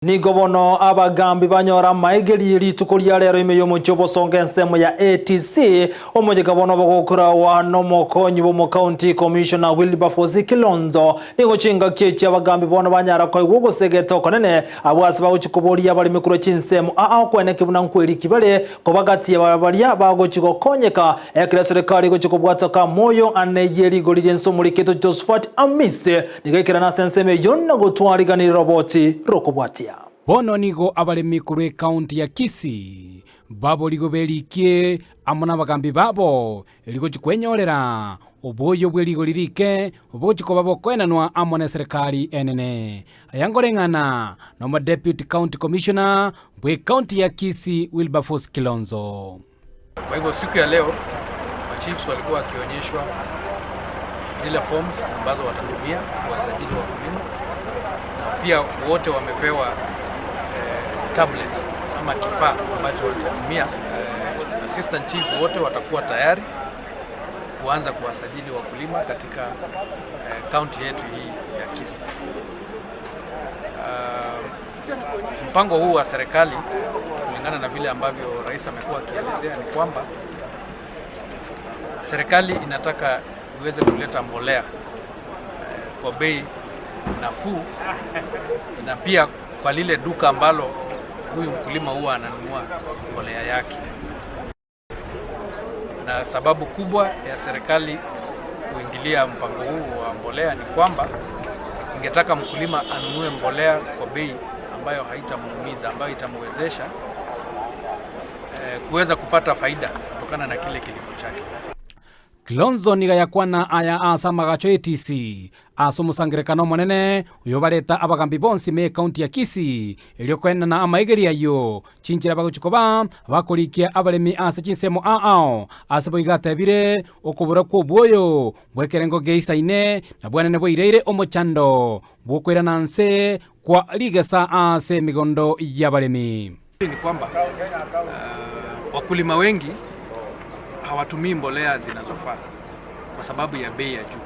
Nigo bono abagambi banyora amaigerio rituko ria rero ime y'omochie obosongo ensemo ya ATC, omocheka bono bogokorawa nomokonyi bw'omocounty commissioner Wilberforce Kilonzo. Nigo chingaki echi abagambi bono banyara koigwa ogosegeta okonene abwo ase bagochia koboria abaremi korwa chinsemo aa okweneki buna nkweriki bare kobagatia baria bagochia gokonyeka ekero eserekari egochia kobwatoka amoyo ane ye rigori ri'ense omoriketo Josephat Amisi Nigo ekerana ase ensemo eyio na gotwariganiria roboti rokobwatia. Bono nigo abaremi korwa ekaunti ya Kisii baborigwe berikie amo nabagambi babo erio gochia kwenyorera oboyio bwe rigori rike bogochia koba bokoenanwa amo neserekari enene. Aya nkoreng'ana nomodeputy county commissioner bw'ekaunti ya Kisii Wilberforce Kilonzo. Kwa hivyo siku ya leo machiefs walikuwa wakionyeshwa zile forms ambazo watatumia kuwasajili wakulima, na pia wote wamepewa tablet ama kifaa ambacho watatumia. Assistant chief wote watakuwa tayari kuanza kuwasajili wakulima katika kaunti yetu hii ya Kisii. Mpango huu wa serikali kulingana na vile ambavyo rais amekuwa akielezea ni kwamba serikali inataka iweze kuleta mbolea kwa bei nafuu na pia kwa lile duka ambalo huyu mkulima huwa ananunua mbolea yake. Na sababu kubwa ya serikali kuingilia mpango huu wa mbolea ni kwamba ingetaka mkulima anunue mbolea kwa bei ambayo haitamuumiza, ambayo itamwezesha kuweza kupata faida kutokana na kile kilimo chake. Kilonzo niga yakwana aya ase amagacho ATC ase omosangerekano omonene oyo bareta abagambi bonsi me ekaunti ya Kisii erio koenana amaegeri ayo chinchera bagochia koba bakorikia abaremi ase chinsemo ao ase boiga atebire okobora kwa obwoyo bwa ekerengo geisaine na bwanene bwaireire omochando bwokoirana nse kwa rigesa ase emigondo ya abaremi. Ni kwamba wakulima wengi hawatumii mbolea zinazofaa kwa sababu ya bei ya juu,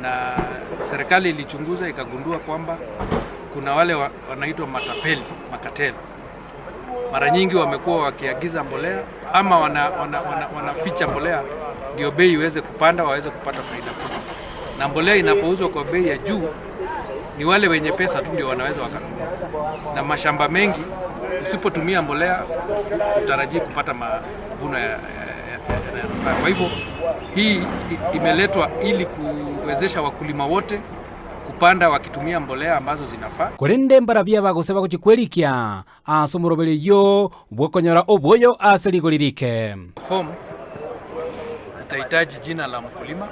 na serikali ilichunguza ikagundua kwamba kuna wale wanaitwa matapeli, makateli. Mara nyingi wamekuwa wakiagiza mbolea ama wanaficha mbolea ndio bei iweze kupanda, waweze kupata faida kubwa. Na mbolea inapouzwa kwa bei ya juu, ni wale wenye pesa tu ndio wanaweza wakanunua, na mashamba mengi usipotumia mbolea utarajii kupata mavuno yanayofaa. Kwa hivyo hii imeletwa ili kuwezesha wakulima wote kupanda wakitumia mbolea ambazo zinafaa. Korende mbarabia bagose bagochia kwerikia ase omoroberio bwokonyora obwoyo ase rigori rike. Form itahitaji jina la mkulima,